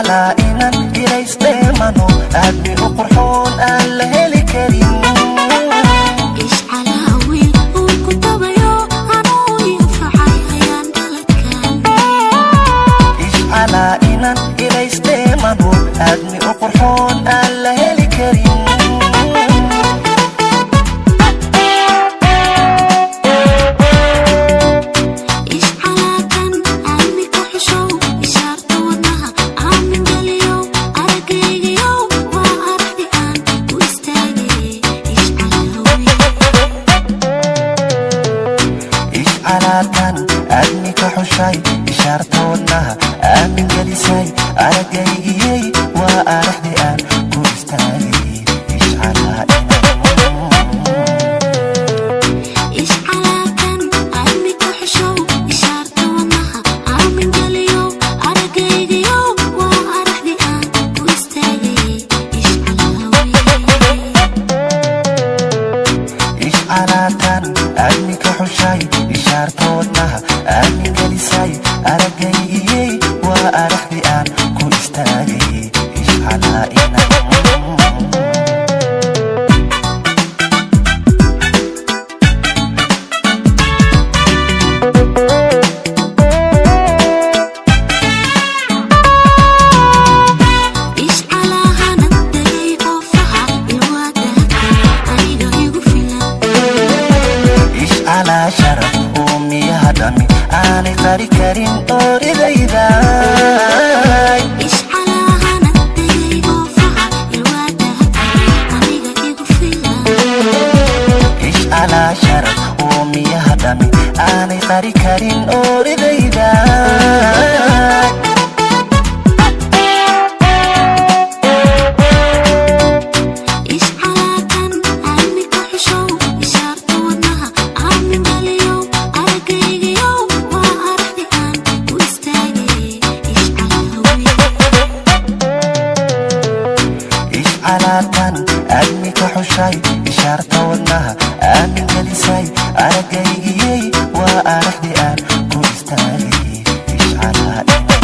Calaa inan ilaysdheemano, aadmi u qurxoon aan la heli karin. Ishcalaa wiil uu ku tabayo, anuu yanfacay ayaan dhaladkan. Ishcalaa inan ilaysdheemano, aadmi u qurxoon aan la heli karin. Ishcalaakan aadmi ku xushow, ishaarta wadnaha aamin geliyow, aragaygayow, waa araxdi aan ku istaagay. Ishcalaa wiil. Ishcalaatan aadmi ka xushay, ishaarta wadnaha aamin gelisay, aragaygiyey, waa araxdi aan ku istaagay. Ishcalaa inan. Ishcalaakan aadmi ku xushow, ishaarta wadnaha aamin geliyow, aragaygayow, waa araxdi aan ku istaagay. Ishcalaa wiil. Ishcalaatan aadmi ka xushay, ishaarta wadnaha aamin gelisay, aragaygiyey, waa araxdi aan ku istaagay. Ishcalaa inan. Ishcalaahana degay oofaha ilwaadaadka aniga igu filan. Ishcalaa sharaf uumiyaha dhami aanay qari karin ooridayday. Ishcalaahana degay oofaha ilwaadaadka aniga igu filan. Ishcalaa sharaf uumiyaha dhami aanay qari karin ooridayday. Ishcalaakan aadmi ku xushow, ishaarta wadnaha aamin geliyow, aragaygayow, waa araxdi aan ku istaagay. Ishcalaa wiil. Ishcalaatan aadmi ka xushay, ishaarta wadnaha aamin gelisay, aragaygiyey, waa araxdi aan ku istaagay. Ishcalaa inan.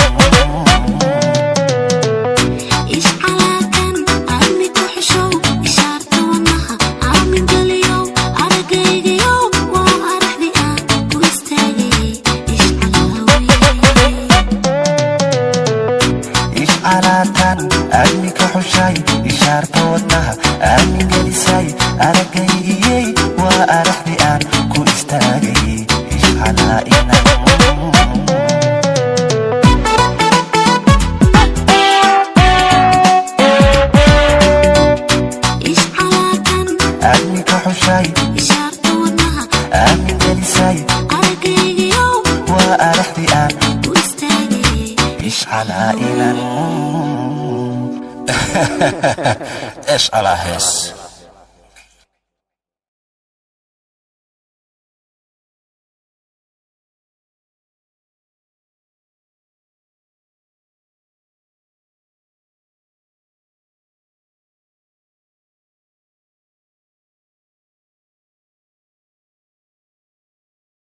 Ishcalaakan aadmi ku xushow, ishaarta wadnaha aamin geliyow, aragaygayow, waa araxdi aan ku istaagay. Ishcalaa wiil. Ishcalaatan aadmi ka xushay, ishaarta wadnaha aamin gelisay, aragaygiyey, waa araxdi aan ku istaagay. Ishcalaa inan. Ishcalaakan aadmi ka xushay, ishaarta wadnaha aamin gelisay, aragaygayow, waa araxdi aan ku istaagay. Ishcalaa inan. Ishcalaa hees.